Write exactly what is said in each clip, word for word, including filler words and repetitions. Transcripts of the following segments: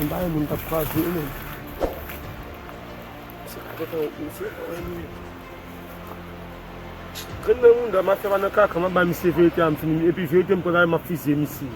M pa renmen moun k ap kwaze yo menm. Misye pa gentan wont misye, pa renmen. Grenn nan mounda, mafya pa nan kaka, m ap bay misye verite a, m fini, epi verite m pran la, m ap fizye misye.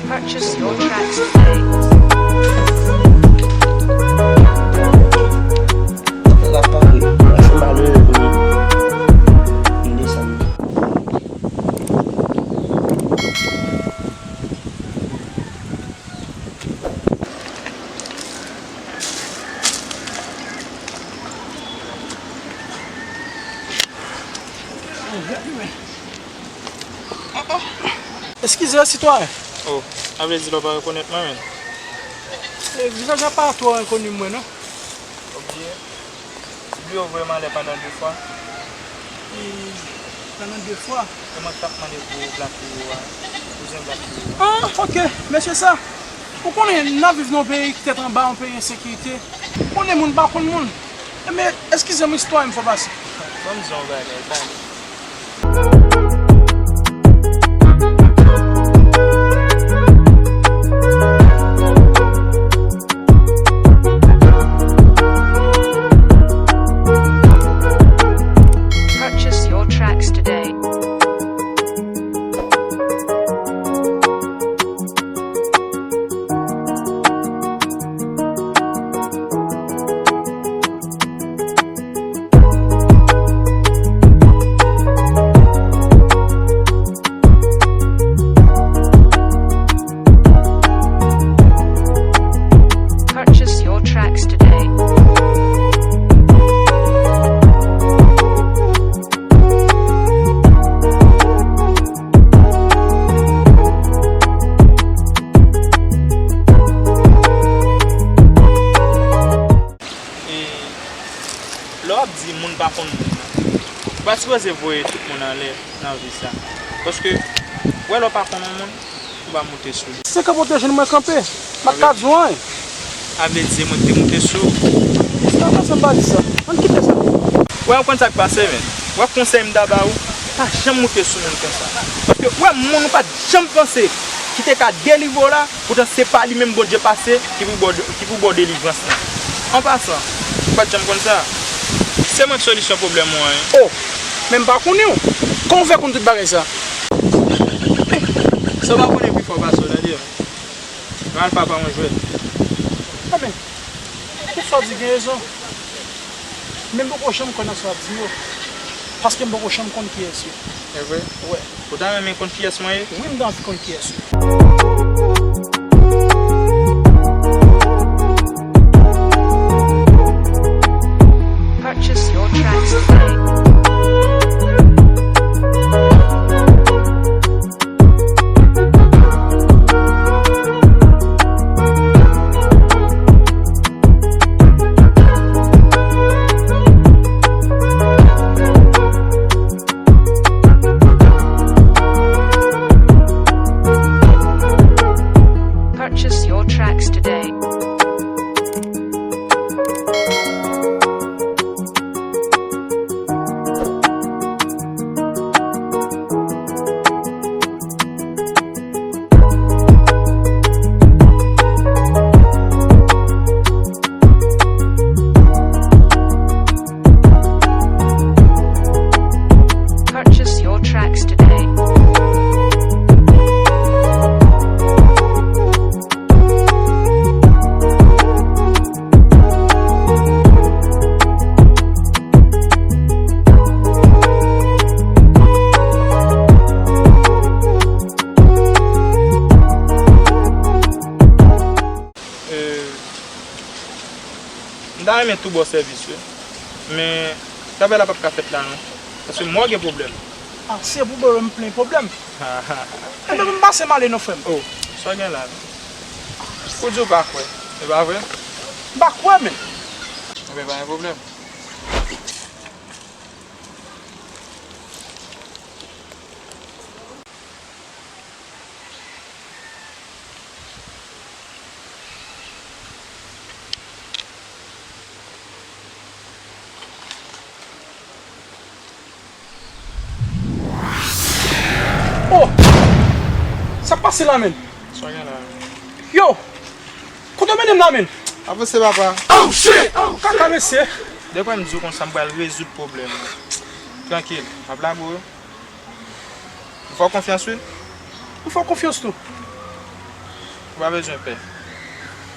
Purchase your tracks today. Eskize, sitwayen. Oh, sa vle di lè w pa rekonèt mwen, menm? E, vizaj la pa twò enkoni mwen, non. Ou bliye? Ou bliye w voye m anlè pandan de fwa? E, pandan de fwa? E mwen k t ap mande pou Black Hero a, kouzen Black Hero a. Ah, ok, mesye sa. Ou konnen n ap viv nan yon peyi ki tèt anba, yon peyi ensekirite. Ou konnen moun pa konn moun. Enben, eskize m, istwa m fè pase. Ban m di w yon bagay, pale. Purchase your tracks today. Purchase your tracks today. E lè w ap di moun pa konn moun nan, ou pa sipoze voye tout moun anlè nan vi sa. Paske, w wè, lè w pa konn yon moun, ou pa moute sou li. Se ka pwoteje nou mwen kanpe. M pa ka di w anyen. Sa vle di se mwen ki te moute sou ou. Sa pa sa m pa di sa. Ann kite sa. Wè, ou konn sa k pase, men. Wè, konsèy m ta ba ou, pa janm moute sou moun konsa. Paske, wè, moun ou pa t janm panse ki te ka delivre w la, poutan se pa li menm Bondye pase ki pou ba w, ki pou ba w delivrans lan. An pasan, ou pa t janm konn sa. Se mwen k solisyon pwoblèm ou an, wi. Oh, men m pa konnen w. Kòman w fè konn tout bagay sa? Sa w pa konnen pi fò pase w, tande. Ralph pa yon jwèt. Enben, tout sa w di gen rezon. Men m poko janm kwè nan sa w ap di yo. Paske m poko janm konn kiyès yo. Se vre? Wi. Ou ta renmen konn kiyès mwen ye? Wi, m ta anvi konn kiyès yo. Purchase your tracks today. Purchase your tracks today. Purchase your tracks today. Euh, m ta renmen tou ba w sèvis, wi. Men, travay la p ap ka fèt la, non. Paske mwen gen pwoblèm. Ah, se pou bò m plen pwoblèm. Enben, m pase m ale non, frè m. Oh, sa w gen la? Pou di w pa kwè. E pa vre? M pa kwè, men. Ebyen, pa gen pwoblèm. Oh! Sa k pase la, menn? Sa gen la? Yo! Kote w mennen m la, menn? Avanse, papa. Oh, shit! Oh, kaka, mesye! Depi m di w konsa, m pral rezoud pwoblèm ou. Trankil, m ap labou wi. M fè w konfyans, wi. M fè w konfyans tou. Ou pa bezwen pè.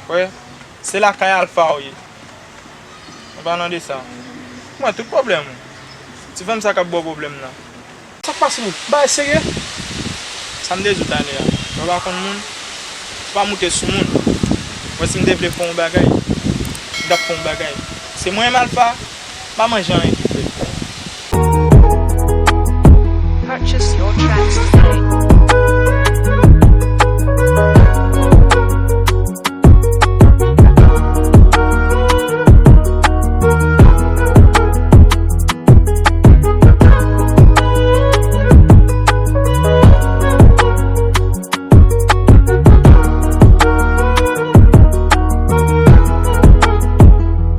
Wè, se lakay Alfa ou ye. An palan de sa, m wè tout pwoblèm ou. Ti fanm sa k ap ba w pwoblèm nan. Sa k pase menm? Bagay serye? Sa m te di w talè a. Lè w pa konn moun, ou pa moute sou moun. Mwen, si m te vle fè yon bagay, m t ap fè yon bagay. Se mwen menm Alfa, m pa manje anyen ki frèt. Purchase your tracks today.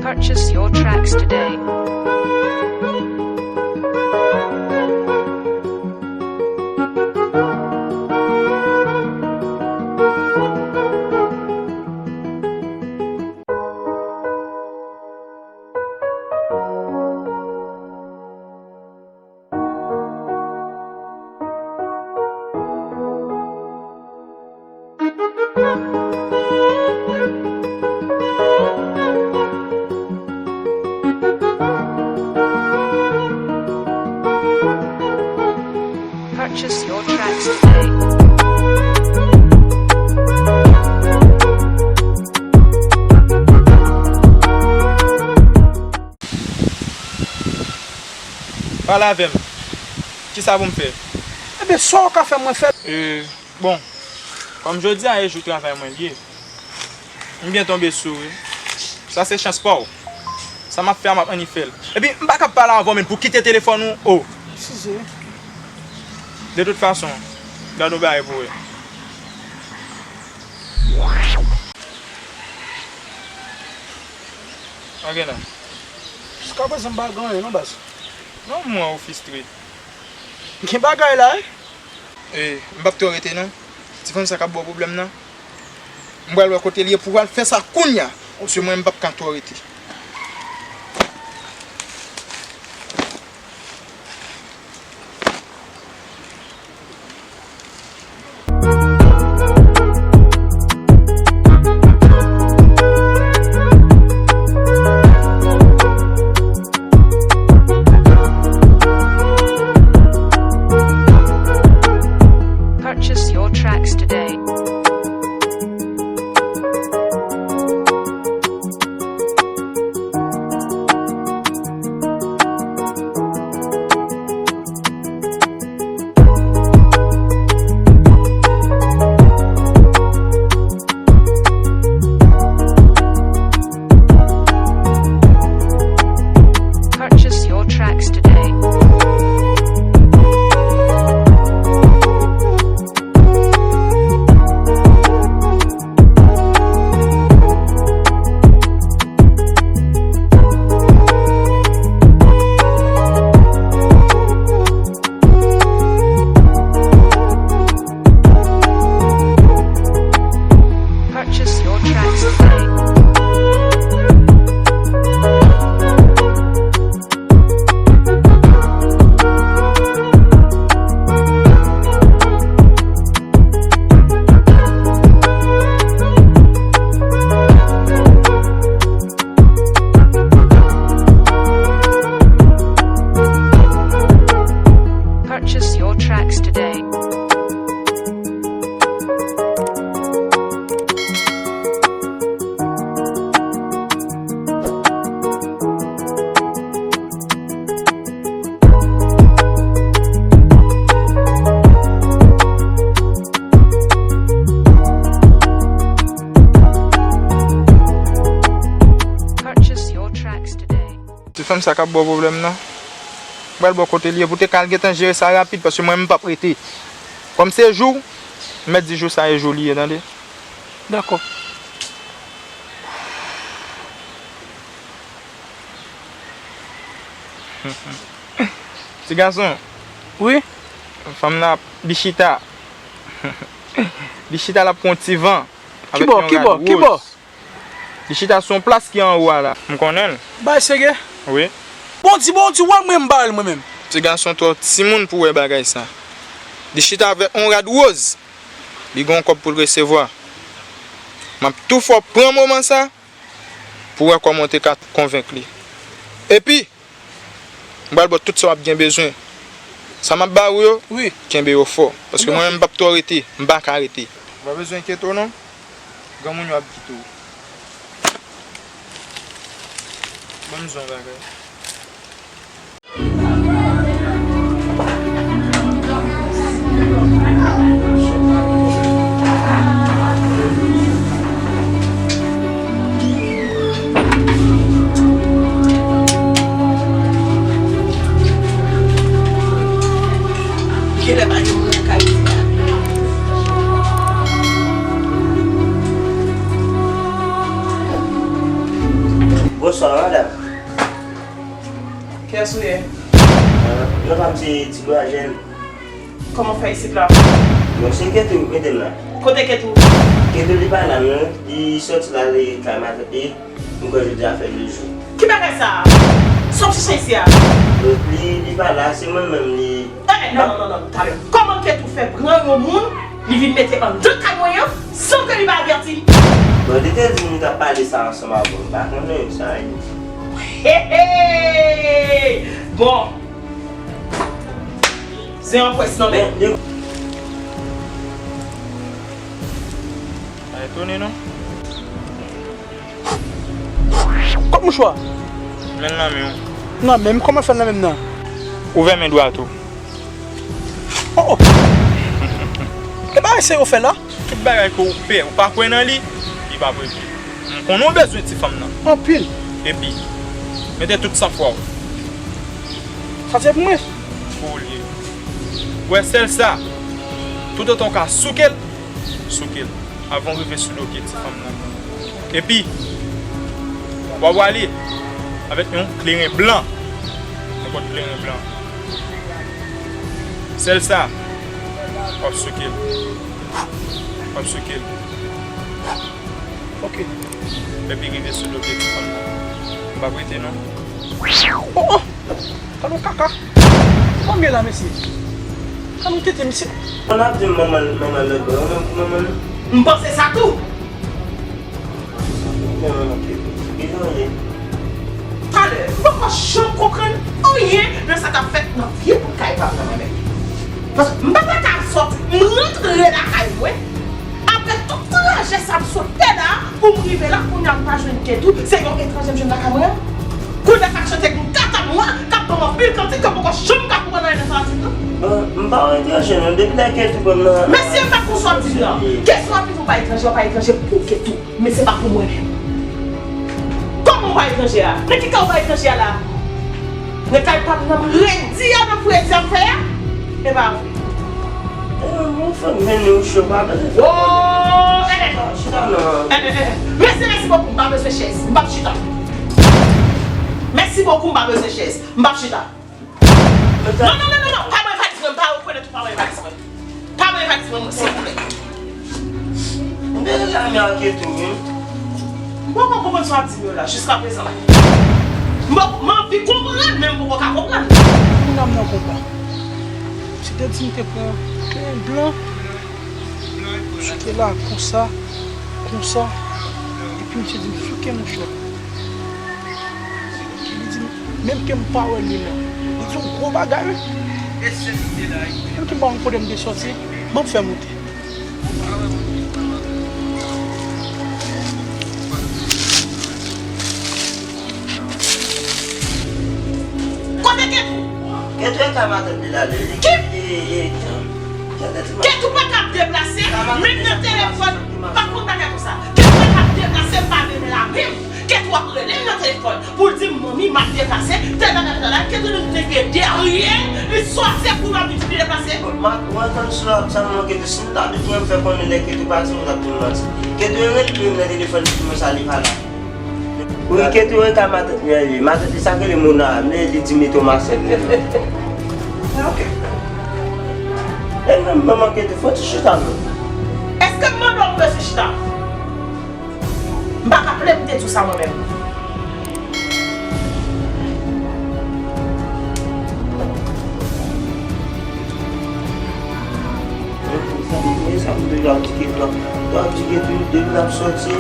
Purchase your tracks today. Purchase your tracks today. Pale avè m. Kisa pou m fè? Ebyen, sa w ka fè, mwen fè. E, bon, kòm jodi a e jou travay mwen l ye, m byen tonbe sou ou wi. Sa se chans pa w. Sa m ap fè a, m ap annik fè l. Epi, m pa kab pale avè w, menn, pou kite telefòn ou, o. Eskize. De tout fason, gad yon bagay pou w wè. Ok, non. Jiskaprezan, m pa gen anyen, non, baz. Non, m wè w fistre. Gen bagay la, wi. E, m p ap twò rete, non. Ti fanm sa k ap ba w pwoblèm nan. M pral wè kote l ye pou al fè sa kounye a. Paske mwen, m p ap ka twò rete. Purchase your tracks today. Fanm sa k ap ba w pwoblèm nan. M pral ba w kote l ye pou te ka al gentan jere sa rapid, paske mwen menm m p ap rete. Kòm se jou, m mèt di jou sa e jou li ye, tande? Dakò. Ti gason. Wi. Fanm nan ap, li chita. Li chita, l ap pran yon ti van. Avèk yon rad woz. Kibò, kibò, kibò? Li chita sou yon plas ki anwo a la. M konnen l. Bay serye? Wi. Bon, di, bon, di, wè mwen m ba l mwen menm. Ti gason twò timoun pou wè bagay sa. Li chita avèk yon rad woz. Li gen yon kòb pou l resevwa. M ap tou fè w pran moman sa pou wè kòman w te ka konvenk li. Epi, m pral ba w tout sa w ap gen bezwen. Sa m ap ba ou yo, wi, kenbe yo fò. Paske mwen menm, m p ap twò rete. M pa ka rete. Ou pa bezwen enkyete w non. Granmoun yo ap kite w. Ban m di w yon bagay. Genlè pa gen moun nan kay isi a. Bonswa, madanm. Kiyès ou ye? Ah, non pa m se Ti Bwa Jèn. Kòman w fè isit la? Bon, se Ketou k mete m la. Kote Ketou? Ketou li pa la non, li sòti la, li kay matant li, m kwè jodi a fè de jou. Ki bagay sa a? Sa w ap chèche isi a? Li, li pa la, se mwen menm li. Eh, eh, non, non, non, non, talè. Kòman Ketou fè pran yon moun, li vin mete anndan kay mwen an, san ke li pa avèti m? Bon, li te di m li t ap pale sa ansanm avè w, m pa konnen sa ye. Hey, hey! Bon. Zen an pwès nan men. Pa etone non. Kot mouchwa? Men l nan men w. Nan men m, kòman fè l nan men m nan? Ouvè men dwat ou. Oh, oh. E bagay sa yo fè la? Tout bagay ke w pè, ou pa kwè nan li, li p ap regle. M konnen w bezwen ti fanm nan. Anpil. Epi, mete tout sanfwa w. Sa se pou mwen? Pou ou l ye. Ou wè sèl sa, toutotan w ka souke l, souke l. Avan w rive sou do pye ti fanm nan. Epi, w a pwale avèk yon kleren blan. Nenpòt kleren blan. Sèl sa, w ap souke l. W ap souke l. Ok. Epi rive sou do pye ti fanm nan. M p ap rete non. Oh, oh! Talon kaka! Kòman m ye la, mesye? Talon tete, mesye! Konn ap di m manman, manman lòt bò, manman pou manman nou? M panse sa tou! Talè, m poko janm konprann anyen nan sa k ap fèt nan vye bout kay pa m nan mwen menm. Paske m pa ta ka sòti, m rantre lakay mwen, apre tout trajè sa m sot fè la, pou m rive la, kounye a m pa jwenn Ketou, se yon etranje m jwenn lakay mwen an. Kounye a k ap chante ak yon gata nwa, k ap ban m anpil kantik, ke m poko janm ka konprann anyen nan sa l ap di m nan. Bon, m pa yon etranje non, depi lè Ketou ban m nan. Mesye, m pa konn sa w ap di m nan. Kesyon w ap di m ou pa etranje, w pa etranje pou Ketou. Men se pa pou mwen menm. Kòman w pa etranje a? Nan ki kay w pa etranje a la? Nan kay pa m nan m redi a, nan fredi a m fè a? E pa vre. Eh, mwen fè m vini ou cho pa bezwen fè. Oh, eh, eh. Chita, chita non. Eh, eh, eh. Mèsi, mèsi bokou, m pa bezwen chèz. M p ap chita. Mèsi bokou, m pa bezwen chèz. M p ap chita. Non, non, non, non, non. Pa ban valiz mwen, m pa rekonèt ou, pa ban valiz mwen. Pa ban valiz mwen, silvouplè. M te deja make tou, wi. M poko konprann sa w ap di m yo la, jiskaprezan. M poko, m anvi konprann, men m poko ka konprann. Moun nan nan konpa. Si te di m te pran kleren blan, souke la konsa, konsa, epi misye di m souke mouchwa. Li di m, menm ke m pa wè li la. Li di yon gwo bagay, wi. Menm ke m pa konn kote m te sòti, ban m fè moute. Kote Ketou? Ketou e kay matant li la, li, li, ki? Li, li, li, Ketou pa ka ap deplase, menm nan telefòn, pa konn bagay konsa. Ketou pa ka ap deplase, m pa renmen la menm. Ketou ap rele m nan telefòn pou l di m, manmi, m ap Deplase, tèt la, tèt la, Ketou li te gen dèyè, li sòti pou l ap vin deplase. Mwen konn sou la, sa m manke de si m ta di pou m fè konnen lè Ketou pati, m t ap di m manti. Ketou rele m nan telefòn, li di mwen sa li pa la. Wi, Ketou rele matant li an, wi. Matant li sa k rele Mona, men li di Mito Masèl. Ok. E menm manman Ketou, fò ti chita non. Èske m mande w pou w chita? M pa ka plede di w sa mwen menm. Men sa m te ap di Ketou la. Lè w ap di Ketou, depi l ap sòti,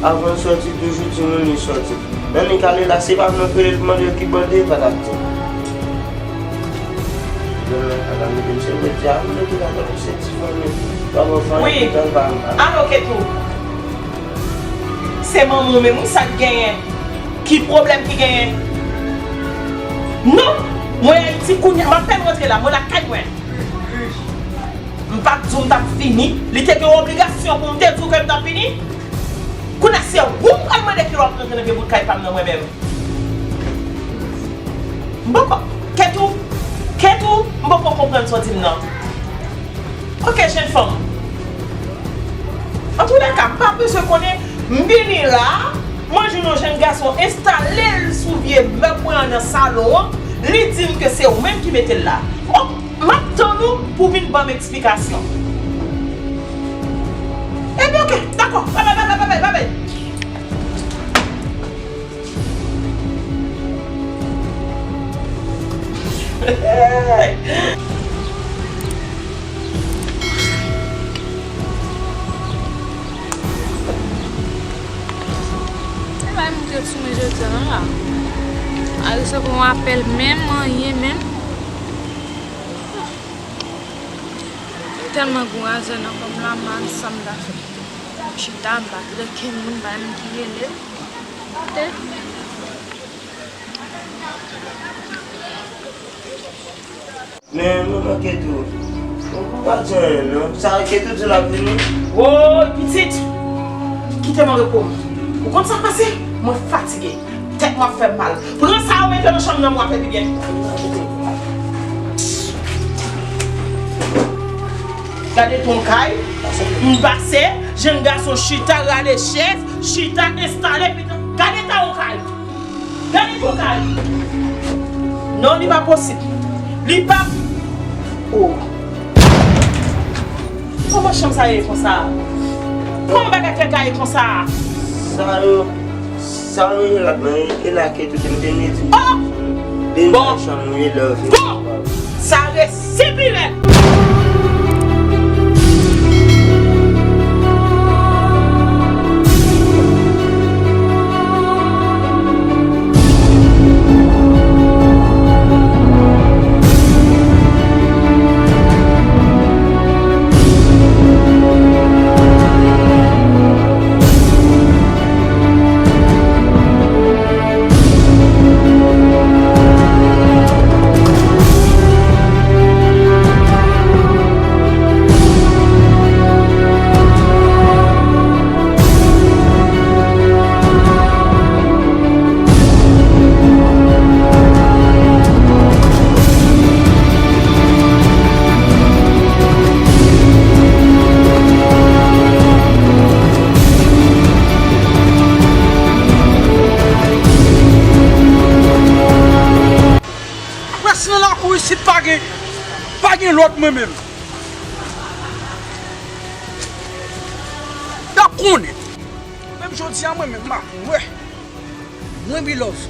avan l sòti, toujou di moun li sòti. Nan li k ale la, se pa mwen k rele l pou mande l ki bò l te ye, pa t ap di. Demen, ala mete m se mwen di a, mwen ki dakò pou se ti fanmi. Pa bon fanmi, wi. Pou tan pa m pa. Alo, Ketou. Se manman w menm, wi, sa k genyen? Ki pwoblèm ki genyen? Non! Mwen Ayiti kounye a, m apèn rantre la, mwen lakay mwen. M pa t di w m t ap vini. Li te gen obligasyon pou m te di w ke m t ap vini. Kounye a se ou m pral mande kilè w ap rantre nan vye bout kay pa m nan mwen menm. M poko, Ketou, Ketou, m poko konprann sa w di m nan. Ok, jèn fanm. Antoulèka, m pa bezwen konnen, m vini la, mwen jwenn yon jèn gason enstale l sou vye mèb mwen an nan salon an, li di m ke se ou menm ki mete l la. Ok, m ap tann ou pou w vin ban m eksplikasyon. Ebyen, ok, dakò, babay, babay, babay, babay. E bay m te sou mwen jodi a la. A resevwa yon apèl menm, anyen menm. M tèlman gouraze nan kò m la, m pa konn sa m ta fè. M chita, m pa tande kenn moun, pa menm ki rele. Te. Men manman Ketou, ou pa di anyen non. Sa Ketou di l ap vini? Woy, pitit! Kite m an repo m. Ou konn sa k pase? Mwen fatige. Tèt mwen ap fè m mal. Pran sa ou mete nan chanm nan, mwen ap fè pi byen. Gade ton kay, m pase, jèn gason chita, rale chèz, chita, enstale, pita. Gade ta yon kay. Gade pou kay. Non, li pa posib. Li pa. Oh. Kòman chanm sa ye konsa? Kòman bagay fè gaye konsa? Sa yo, sa yo ye la, men e la Ketou te mete neti. Oh! Bon. Bon. Sa resi pi rèd. Apre si nan lakou isit pa gen, pa gen lòd mwen menm. N ap konnen. Menm jodi a mwen menm m ap wè. Mwen Bilove.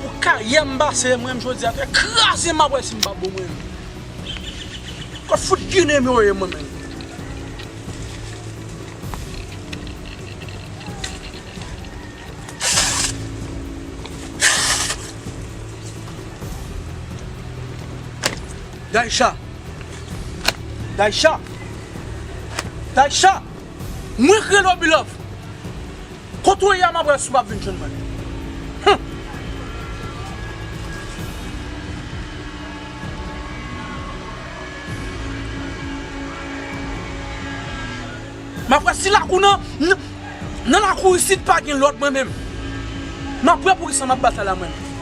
Pou karyè m pase mwen menm jodi a, fè kraze m ap wè si m pa bon mwen menm. Kot fout ginen m yo ye mwen menm. Daïcha! Daïcha! Daïcha! Mwen k rele w Bilove! Kote w ye a m ap wè si w ap vin jwenn mwen. Hum! M ap wè si lakou nan, nan, nan lakou isit pa gen lòd mwen menm. M ap wè poukisa m ap batay la mwen menm.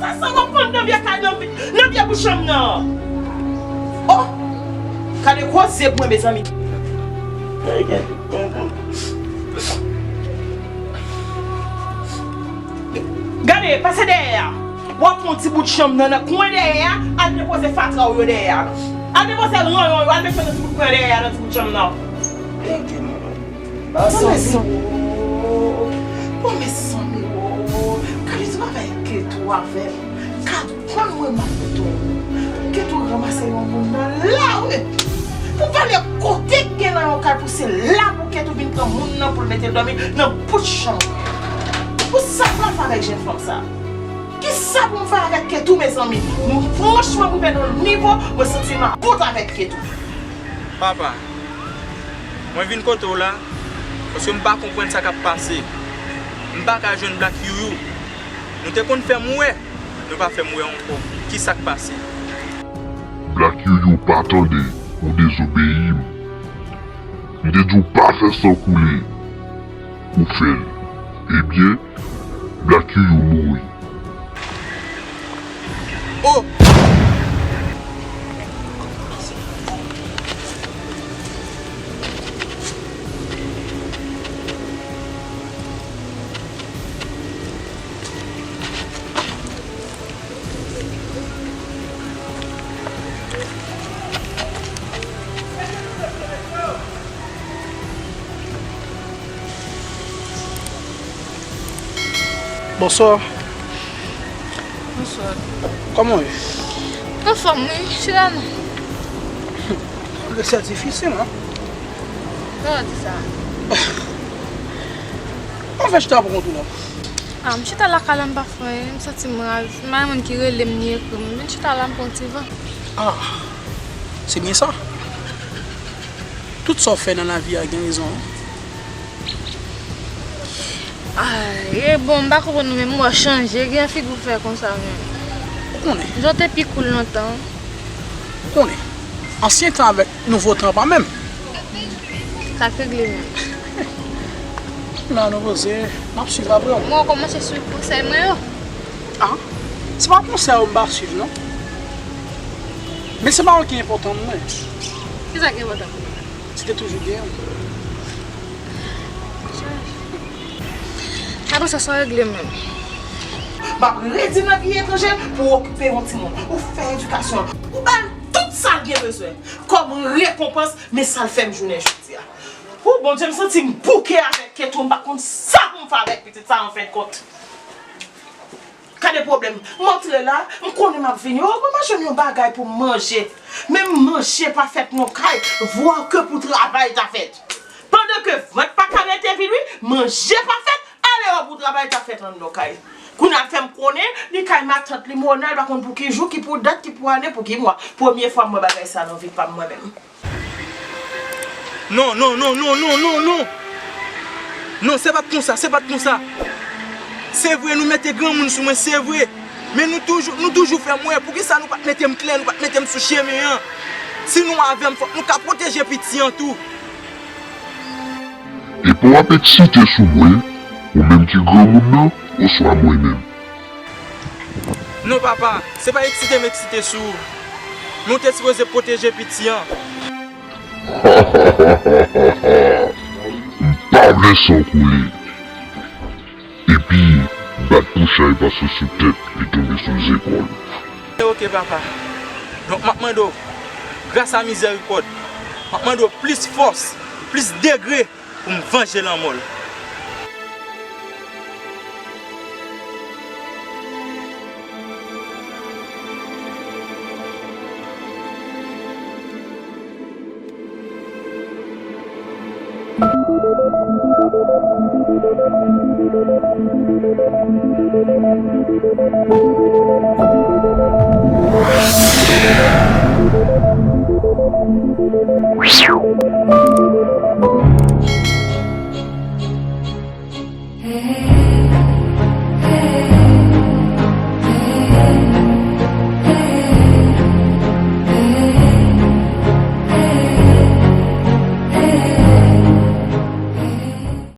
sa, sa w ap konn nan vye kay, nan, nan vye bout chanm nan. Oh! Gade koze pou mwen, mezanmi. Gade, pase dèyè a. W ap pran ti bout chanm nan, nan kwen dèyè a, al depoze fatra w yo dèyè a. Al depoze ranyon yo, al mete yo nan ti bout kwen dèyè a, nan ti bout chanm nan. Bon, mezanmi, bon, mezanmi, oh, gade ti bagay Ketou avè m. Gad, konn mwen m ap fout ou. Ketou ranmase yon moun nan lari. Pou pale kote k gen nan yon kay pou se la pou Ketou vin pran moun nan pou l mete l dòmi nan bout chanm. Pou sa pral fè avèk jèn fanm sa? Kisa pou m fè avèk Ketou, mezanmi? Mwen, franchman, mwen rive nan nivo, mwen santi m about avèk Ketou. Papa, mwen vin kote w la, paske m pa konprann sa k ap pase. M pa ka jwenn Black Youyou. Nou te konn fè m wè, nou pa fè m wè ankò. Kisa k pase? Black Youyou pa tande, ou dezobeyi m. M te di w pa fè san koule. Ou fè l. Ebyen, Black Youyou mouri. Oh! Bonswa. Bonswa. Kòman w ye? Anfòm, wi, chita non. Sa difisil, non? Sa w di sa? Anfen, chita pou kont ou la. Ah, m chita lakay la, m pa fè anyen, m santi m raz. M pa gen moun ki rele m ni ekri m. M vin chita la, m pran ti van. Ah, se byen sa. Tout sa w fè nan lavi a gen rezon, wi. Ay, e bon, m pa konprann ou menm, m wè w chanje, gen figi w fè konsa menm. Ou konnen. Jan w te pi cool lontan. Ou konnen. Ansyen tan avèk nouvo tan pa menm. Sa k regle menm. Nan nou poze, m ap swiv apre w. Mwen kòmanse swiv konsèy mwen yo. Ah, se pa konsèy ou m pa swiv non. Men se pa ou ki enpòtan pou mwen. Kisa ki enpòtan pou ou? Se te toujou gen. Apre sa, sa regle menm. M ap redi nan peyi etranje pou w okipe yon timoun. Ou fè edikasyon l. Ou ba l tout sa l gen bezwen. Kòm rekonpans, men sa l fè m jounen jodi a. Ou, Bondye, m santi m bouke avèk Ketou, m pa konn sa pou m fè avèk pitit sa an fen kont. Gade pwoblèm. M antre la, m konnen m ap vini. Oh, mwen pa jwenn yon bagay pou m manje. Menm manje pa fèt nan kay, vwa ke pou travay ta fèt. Pandan ke vant pa ka rete vid, wi, manje pa fèt, alewò pou travay ta fèt anndan kay. Kounye a l fè m konnen, li kay matant li Mona, l pa konn pou ki jou, ki pou dat, ki pou ane, pou ki mwa. Premye fwa m wè bagay sa nan vi pa m mwen menm. Non, non, non, non, non, non, non. Non, se pa t konsa, se pa t konsa. Se vre, nou mete granmoun sou mwen, se vre. Men nou toujou, nou toujou fè m wè. Poukisa nou pa t mete m klè, nou pa t mete m sou chemen an? Si nou avè m, fòk nou ka pwoteje piti an tou. Epa w ap eksite sou mwen, ou menm ki granmoun nan, oswa mwen menm? Non, papa, se pa eksite m eksite sou ou. Men w te sipoze pwoteje piti an. M pa vle san koule. Epi, bat pou chay pase sou tèt, li tonbe sou zepòl. Ok, papa. Donk, m ap mande w, gras a mizèrikòd, m ap mande w plis fòs, plis degre pou m vanje lanmò l.